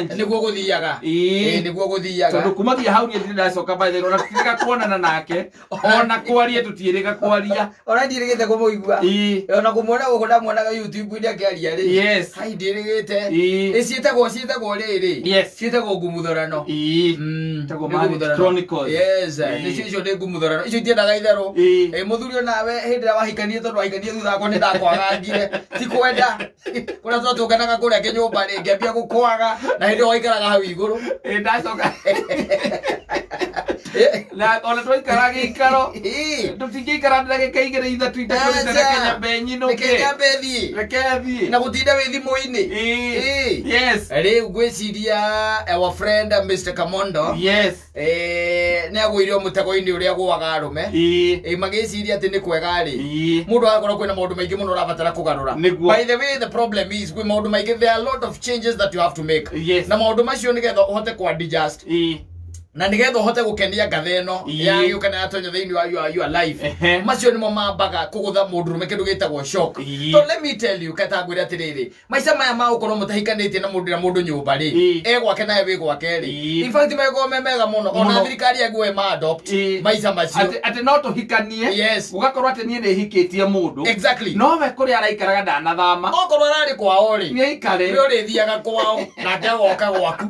Nĩguo gũthiaga. Ĩĩ. Ĩĩ, nĩguo gũthiaga. Tondũ kumagia hau niĩ ndirĩ ndacoka by the way, ona tũtiĩrĩga kuonana nake, ona kwaria tũtiĩrĩga kwaria. Ona ndirĩgĩte kũmũigua. Ĩĩ. Ona kũmuona gũkũ ndamuonaga YouTube-inĩ akĩaria rĩ. Yes. Hai ndirĩgĩte. Ĩĩ. Ĩ ciĩtagwo ciĩtagwo rĩrĩ. Yes. Ciĩtagwo ngumuthorano. Ĩĩ. Mm, Ciĩtagwo nĩ Marriage ngumuthorano. Chronicles. Yes, Ĩĩ. nĩcio icio nĩ ngumuthorano. Icio itiendaga itherũ. Ĩĩ. Ĩ mũthuri onawe hĩndĩ ĩrĩa wahikanie tondũ wahikanie thutha wakwa nĩ ndakwagangire. Ti kwenda. Kũrĩa twatũnganaga kũrĩa kĩnyũmba rĩ ngĩambia gũkwaga na hĩndĩ ĩyo waikaraga hau igũrũ. Ĩĩ, ndacoka na ona twaikara gĩikaro Ĩĩ. tũtingĩikara ndagĩka igĩrĩ ithatũ itakũrĩte reke nyambe nyinũke. Reke nyambe thiĩ. Reke thiĩ. Na gũtinda wĩ thimũ-inĩ. Ĩĩ. Ĩĩ. Yes. Rĩu ngwĩciria our friend Mr. Kamondo Yes. Nĩ agũire o mũtego-inĩ ũrĩa agũaga arũme. Ĩĩ. Magĩciria atĩ nĩ kwega rĩ. Ĩĩ. Mũndũ agakorwo kwĩna maũndũ maingĩ mũno ũrabatara kũgarũra. Nĩguo. By the way, the problem is kwĩ maũndũ maingĩ, there are a lot of changes that you have to make. Yes. Na maũndũ macio nĩgetha ũhote kũ adjust Ĩĩ. na nĩgetha ũhote gũkenia ngatha ĩno Ĩĩ. ya gĩũka na yatonya thĩinĩ wa your life. Ehe. Macio nĩmo mambaga kũgũtha mũndũrũme kĩndũ gĩtagwo shock. Ĩĩ. So let me tell you, kata ngwĩre atĩrĩrĩ, maica maya ma gũkorwo mũtahikanĩtie na mũndũ na mũndũ nyũmba rĩ, Ĩĩ. e gwake nawe wĩ gwake rĩ, Ĩĩ. in fact magĩkorwo me mega mũno ona Mũno. thirikari yaguo ĩma adopt Ĩĩ. maica macio. Atĩ no tũhikanie. Yes. Gũgakorwo atĩ niĩ nĩ hikĩtie mũndũ. Exactly. Nowe kũrĩa araikaraga ndanathama. Okorwo ararĩ kwao rĩ, Nĩ aikare. we ũrĩthiaga kwao nake agoka gwaku.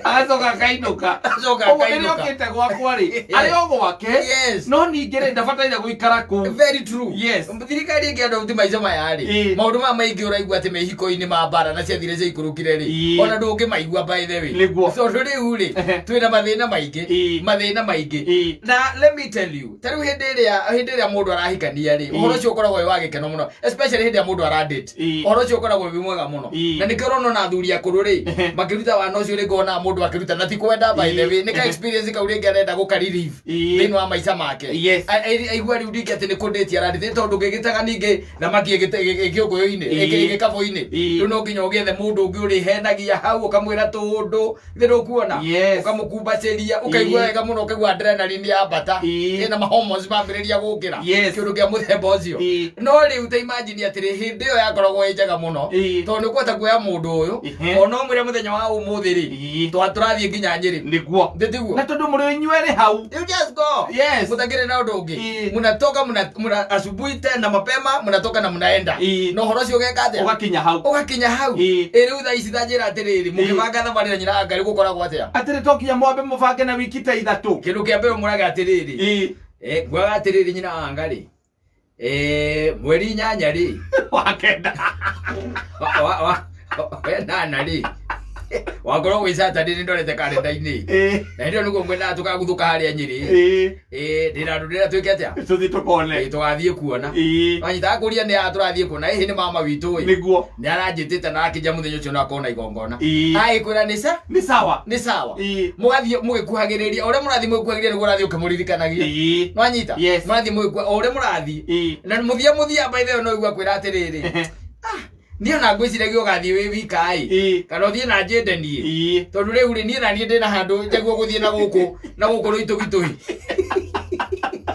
Agacoka akainũka. Agacoka Ũguo rĩrĩa akainũka. okĩte gwakwa rĩ, arĩ o gwake. Yes. No ningĩ rĩ, ndabataire gũikara kũu. Very true. Yes. Thirikari ĩngĩ adopt maica maya rĩ, Ĩĩ. maũndũ maya maingĩ ũraigua atĩ mehiko-inĩ ma mbara na ciathire ciaikũrũkire rĩ, Ĩĩ. ona ndũngĩmaigua by the way. Nĩguo. Tondũ rĩu rĩ, Ehe. twĩna mathĩna maingĩ, Ĩĩ. mathĩna maingĩ. Ĩĩ. Na let me tell you, ta rĩu hĩndĩ ĩrĩa mũndũ arahikania rĩ, ũhoro ũcio ũkoragwo wĩ wa gĩkeno mũno, especially hĩndĩ ĩrĩa mũndũ aradate. Ĩĩ. Ũhoro ũcio ũkoragwo wĩ mwega mũno. Ĩĩ. Na nĩkĩo ũrona ona athuri akũrũ rĩ, Ehe. makĩruta wana ũcio rĩngĩ wonaga mũndũ akĩruta na ti kwenda by the way, nĩ ka Ehe. experience kau rĩngĩ arenda gũka-relieve Ĩĩ. thĩinĩ wa maica make. Yes. Aigua rĩu ningĩ atĩ nĩ kũndĩti arandĩte tondũ ngĩgĩtaga ningĩ thamaki ĩgĩũkũyũ-inĩ, Ĩĩ. ĩgĩkabũ-inĩ. Ĩĩ. Rĩu no nginya ũgĩethe mũndũ ũngĩ ũrĩhenagia hau ũkamwĩra tũũndũ thĩ ndũkuona, Yes. ũkamũkumbacĩria ũkaigua Ĩĩ. wega mũno, ũkaigua adrenaline yambata, Ĩĩ. ĩna mahormones mambĩrĩria gũkĩra. Yes. Kĩũndũ kĩa mũthemba ũcio. Ĩĩ. No rĩu ta imagine atĩrĩ, hĩndĩ ĩyo yakoragwo ĩ njega mũno Ĩĩ. tondũ nĩ ũkũhota kuoya mũndũ ũyũ Ehe. ona ũmwĩre mũthenya wa ũmũthĩ rĩ, Ĩĩ. tũrathiĩ nginya Nyĩrĩ. Nĩguo. Thĩ tiguo? Na tondũ mũrĩ inyuerĩ hau. You just go. Yes. Mutakire na ũndũ ũngĩ. Ĩĩ. Munatoka muna asubuhi tena mapema munatoka na munaenda. Ĩĩ. Na ũhoro ũcio ũgeka atĩa? Ũgakinya hau. Ũgakinya hau. Ĩĩ. Ĩ rĩu thaa ici ta njĩra atĩrĩrĩ, mũkĩbanga thabarĩ na nyina wa Ngai gũkoragwo atĩa? Atĩrĩ to nginya mwambe mũbange na wiki ta ithatũ. Kĩndũ kĩa mbere mũraga atĩrĩrĩ. Ĩĩ. Nguaga atĩrĩrĩ nyina wa Ngai. Mweri 8 rĩ. Wa kenda. Wa 8 rĩ. Wakorwo gwĩ Saturday nĩ ndorete karenda-inĩ. Ĩĩ. Na hĩndĩ ĩyo nĩguo ngwendaga tũkaguthũka harĩa Nyĩrĩ. Ĩĩ. Ĩĩ, ndĩna andũ ndĩrenda twĩke atĩa? Tũthiĩ tũkone. Ĩĩ, tũgathiĩ kuona. Ĩĩ. Wanyita kũria nĩ aa tũrathiĩ kuona, ĩhĩ nĩ mama witũ ĩ. Nĩguo. Nĩ aranjĩtĩte na akĩnja mũthenya ũcio no akorwo na igongona. Ĩĩ. Agĩkwĩra nĩ sa? Nĩ sawa. Nĩ sawa. Ĩĩ. Mũgathiĩ mũgĩkuhagĩrĩria, o ũrĩa mũrathiĩ mũgĩkuhagĩrĩria nĩguo ũrathiĩ ũkĩmũririkanagia. Ĩĩ. Nĩwanyita? Yes. Mũrathiĩ mũgĩkua o ũrĩa mũrathiĩ. Ĩĩ. Na mũthia by the way no ũigua kwĩra atĩrĩrĩ. Ehe. Ah, niĩ ona ngwĩciragia ũgathiĩ wĩ wika ĩ. Ĩĩ. Kana ũthiĩ na njĩnde niĩ. Ĩĩ. Tondũ rĩu rĩ, niĩ na niĩ ndĩna handũ njaguo gũthiĩ na gũkũ na gũkũ rũitũgitũi.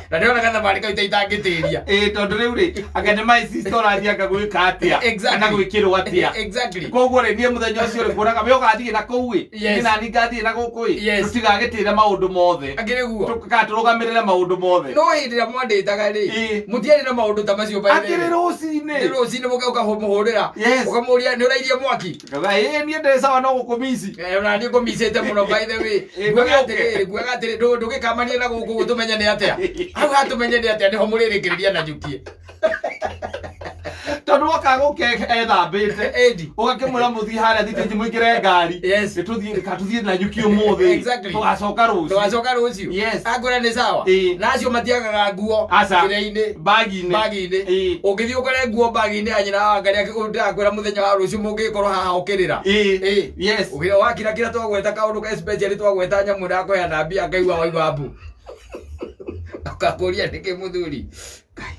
Na ndĩrona gathabarĩ kau ta itangĩtĩria. Ĩĩ, tondũ rĩu rĩ, anga nĩ my sister ũrathiĩ anga gwĩka atĩa? Exactly. Kana gwĩkĩrwo atĩa? Exactly. Koguo rĩ, niĩ mũthenya ũcio rĩ, kuonaga we ũgathiĩ na kũu ĩ, Yes. niĩ nani ngathiĩ na gũkũ ĩ, Yes. tũtigagĩtĩre maũndũ mothe. Akĩrĩ guo. Kana tũrũgamĩrĩre maũndũ mothe. No hĩndĩ ĩrĩa mwandĩtaga rĩ, Ĩĩ. mũtiarĩ na maũndũ ta macio by the way. Akĩrĩ rũcinĩ. Nĩ rũcinĩ ũkamũhũrĩra. Yes. Ũkamũria nĩ ũrairie mwaki. Ngauga, ĩĩ niĩ ndĩ sawa no gũkũmici. Ona niĩ ngũmicĩte mũno by the way. Ĩĩ, Nguaga ndũgĩũke. atĩrĩrĩ, nguaga atĩrĩ, ndũgĩkamanie na gũkũ tũmenye nĩ atĩa. Hau hatũmenye nĩ atĩa nĩho mũrĩrĩkĩrĩria na nyukie. Tondũ woka gũke ethambĩte. Ĩndi. Ũgakĩmwĩra mũthiĩ harĩa thitĩnji mũingĩre ngari. Yes. Nĩ tũthiĩ ka tũthiĩ na nyuki ũmũthĩ. Exactly. Tũgacoka rũciũ. Tũgacoka rũciũ. Yes. Akwĩra nĩ sawa. Ĩĩ. Na acio matiagaga nguo Aca. kĩrĩa-inĩ. Bagi-inĩ. Bagi-inĩ. Ĩĩ. Ũngĩthiĩ ũkore nguo bagi-inĩ ya nyina wa Ngai ndĩrakwĩra mũthenya wa rũciũ mũngĩkorwo haha ũkĩrĩra. Ĩĩ. Ĩĩ. Yes. Ũkĩrĩa wakirakira twagweta kaũndũ ka especially twagweta nyamũ ya kũheana mbia akaigua waigua mbu. Akakũria nĩkĩ mũthuri. Ngai.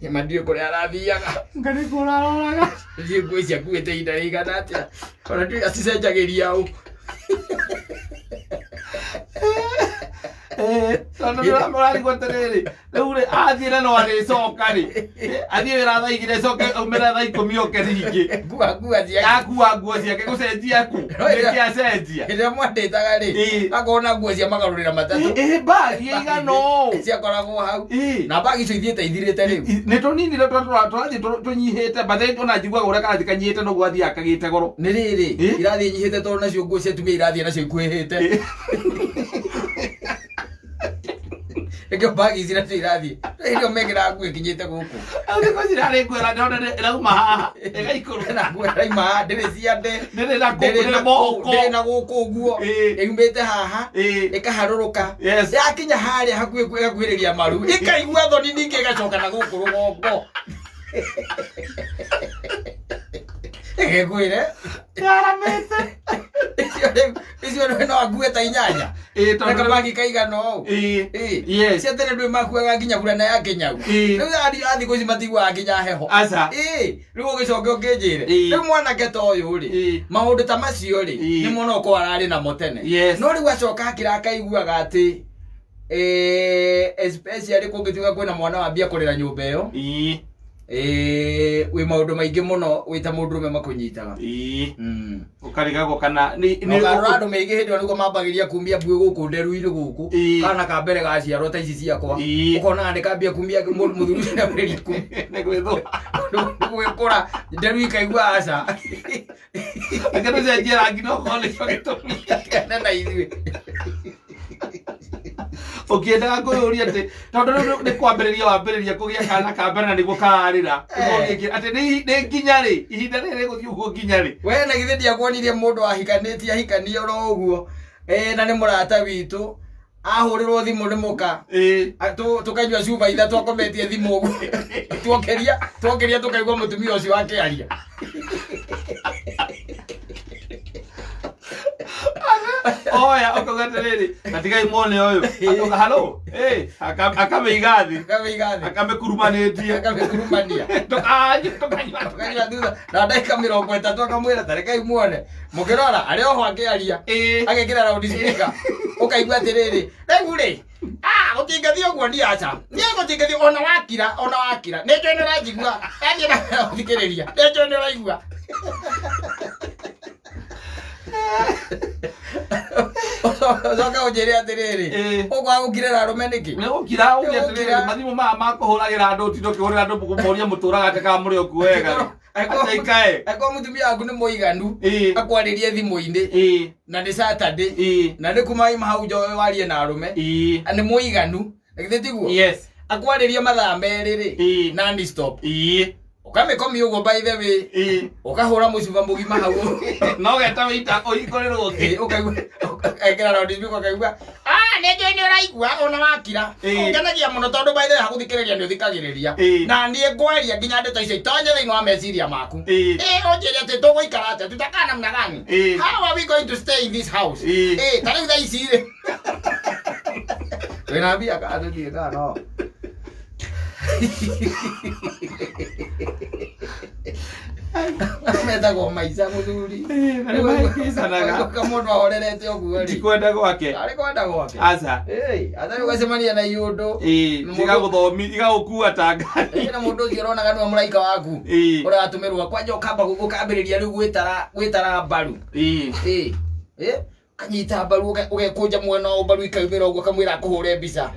Nĩ ma ndiũĩ kũrĩa arathiaga. Nga nĩ kũraroraga. Thiĩ nguo ici akuĩte ihinda rĩigana atĩa. Ona ndiũĩ acicenjagĩria ũ. Tondũ ũrarigwo atĩrĩrĩ, rĩu rĩ athiĩ na no arĩcoka rĩ, athiĩ wĩra thaa igĩrĩ acoke aumĩre thaa ikũmi oke rĩngĩ. Ngua ciake. Akua nguo ciake gũcenjia kũ? Nĩkĩ acenjia? Hĩndĩ ĩrĩa mwandĩtaga rĩ, akorwo nguo cia magarũrĩra matatũ. Bagi ĩigana ũũ. Ciakoragwo hau. Na bagi icio ithiĩte ithirĩte rĩu. Nĩ tũninire tũrathiĩ tũnyihĩte, but then ona njiguaga ũrĩa karathiĩ kanyihĩte noguo athiaga kagĩte goro. Nĩ rĩrĩ, irathiĩ nyihĩte tondũ nacio nguo cia atumia irathiĩ nacio ikuhĩhĩte. Nĩkĩo bagi ici nacio irathiĩ. Hĩndĩ ĩyo mekĩraga nguo ĩkinyĩte gũkũ. Thikũ ici rarĩ nguo ndĩrona ĩrauma haha, ĩgaikũrũka. Na nguo ĩrauma haha, ndĩrĩ ciande. Ndĩrĩ na kũu, ndĩrĩ moko. Ndĩrĩ na gũkũ ũguo. Ĩumĩte haha, ĩkaharũrũka. Yakinya harĩa hakuhĩ ĩgakuhĩrĩria maru. Ĩkaigua thoni ningĩ ĩgacoka na gũkũ rũgongo. Ĩgĩkwĩre. Yaramĩte. Icio no angue ta inyanya. Na kabagi kaigana ũũ. Yes. Cia tene ndũĩ makuaga nginya burana ya kĩnyau. Rĩu a thikũ ici matiguaga nginya heho. Aca. Rĩu ũgĩcoke ũkĩnjĩre. Rĩu mwanake ta ũyũ rĩ, maũndũ ta macio rĩ, nĩ mwana ũkorwo ararĩ namo tene. No rĩu acoka akĩra akaiguaga atĩ especially kũngĩtuĩka kwĩna mwana wambia kũrĩra nyũmba ĩyo. Wĩ maũndũ maingĩ mũno wĩ ta mũndũrũme makũnyitaga. Ũkarigagwo kana ũkarora andũ maingĩ hĩndĩ ĩyo nĩguo mambagĩrĩria kumia mbuĩ gũkũ nderu-inĩ gũkũ. Kana ka mbere gaciarwo ta ici ciakwa. Ũkonaga nĩ kambia kumia mũthuri ũcio nĩambĩrĩria kumia. Nĩ gwĩthũa. Nĩ gwĩkũra nderu ikaigua aca. Reke tũcenjie rangi no korwo nĩkĩo gĩtũmi. Kene na ithuĩ. Ũkĩendaga kwĩyũria atĩ tondũ rĩu nĩ kwambĩrĩria wambĩrĩria kũgĩa kana ka mbere na nĩguo kararĩra. Atĩ nĩ nginya rĩ, ihinda rĩrĩ rĩgũthiĩ ũguo nginya rĩ. We na githĩ ndiakuonirie mũndũ ahikanĩtie ahikanie oro ũguo. Na nĩ mũrata witũ. Ahũrĩrwo thimũ nĩ mũka. Tũkanyua cuba ithatũ akometie thimũ ũguo. Tuokeria tũkaigua mũtumia ũcio akĩaria. Oya, ũkauga atĩrĩrĩ, gatigai muone ũyũ. Akauga hello. Akamĩiga thĩ. Akamĩiga thĩ. Akamĩkurumanĩtie. Akamĩkurumania. Tũkanyua thutha. Na ndagĩka 30 akamwĩra ta rekai muone. Mũkĩrora arĩ oho akĩaria. Agekĩra loud speaker. Ũkaigua atĩrĩrĩ, rĩu rĩ, gũtingĩthiĩ ũguo niĩ aca. Niĩ gũtingĩthiĩ ona wakira, ona wakira. Nĩ njũĩ nĩ ũranjigua. Ndathiĩ na gũthikĩrĩria. Nĩ njũĩ nĩ ũraigua. Ũcoke ũnjĩre atĩrĩrĩ, ũkwaga gũkirĩra arũme nĩkĩ? Nĩ gũkira ũge atĩrĩrĩ, mathimũ maya ma kũhũragĩra andũ ũtinde ũkĩhũrĩra andũ kũmoria mũtũraga atĩ kana mũrĩ o kuo wega. Aca ikae. Angĩkorwo mũtumia waku nĩ mũiganu, akwarĩrie thimũ-inĩ, na nĩ Saturday, na nĩ kuma wauma hau nja warie na arũme, nĩ mũiganu, na githĩ tiguo? Yes. Akwarĩrie mathaa merĩ rĩ, non stop. Ũkamĩkomia ũguo by the way, ũkahũra mũcuba mũgima hau. No geta wĩita ũhingũrĩrwo ũngĩ. Ũkaigua, ekĩra loud speaker ũkaigua, nĩ njũĩ nĩ ũraigua ona wakira. Ũngenagia mũno tondũ by the way hagũthikĩrĩria nĩ ũthikagĩrĩria. Na niĩ ngwaria nginya ndeto icio itonye thĩinĩ wa meciria maku. Ũnjĩre atĩ tũgũikara atĩa, tutakaa namna gani? How are we going to stay in this house? Ta rĩu thaa ici rĩ. Wĩna mbia kana tũthiĩ kana no? Metagwo maica mũthuri. Nĩ mũndũ ahorerete ũguo rĩ. Ti kwenda gwake. Arĩ kwenda gwake. Aca. Atarĩ ũgacemania na iũndũ. Igagũkua ta ngari. Na mũndũ ũcio ũronaga nĩwe mũraika waku. Ũratũmĩrwo kwanja ũkamba ũkambĩrĩria rĩu gwĩtara mbaru. Kanyita mbaru ũgekũnja mwena wa mbaru ikaumĩra ũguo kamwĩra akũhũre mbica.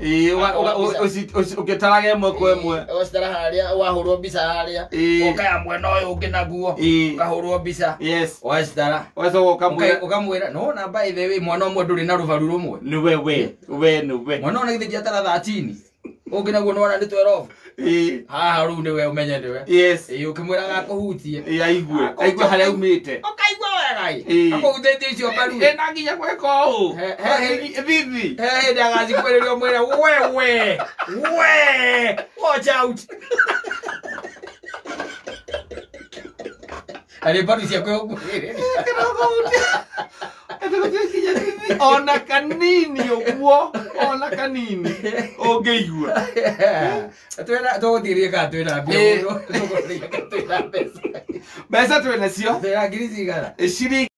Ũgĩtaraga ĩmwe kwa ĩmwe. Ũgacitara harĩa wahũrwo mbica harĩa. Ũkaya mwena ũyũ ũngĩ naguo. Ũkahũrwo mbica. Yes. Ũgacitara. Ũgacoka ũkamwĩra. Ũkamwĩra no na by the way mwana ũmwe ndũrĩ na rũbaru rũmwe. Nĩ we we. We nĩ we. Mwana ũna githĩ ndiatara 13. Ũngĩ naguo nĩwona nĩ 12. Haha rĩu nĩwe ũmenye nĩwe. Yes. Ũkĩmwĩraga akũhutie. Aigue. Aigue harĩa aumĩte. Ũkaigua wega ĩ. Akũhutĩtie icio mbaru. Na nginya gwĩka ũũ. Thithi. He hĩndĩ agacikwĩrĩria ũmwĩre wewe. We. Watch out. Arĩ mbaru ciaku ũkuhĩrĩria. Ona kanini ũguo, ona kanini ũngĩigua. Twĩna tũgũthirĩria kana twĩna mbia mũno, tũgũthirĩria kana twĩna mbeca. Mbeca twĩnacio. Twĩna ngiri cigana? Ciringi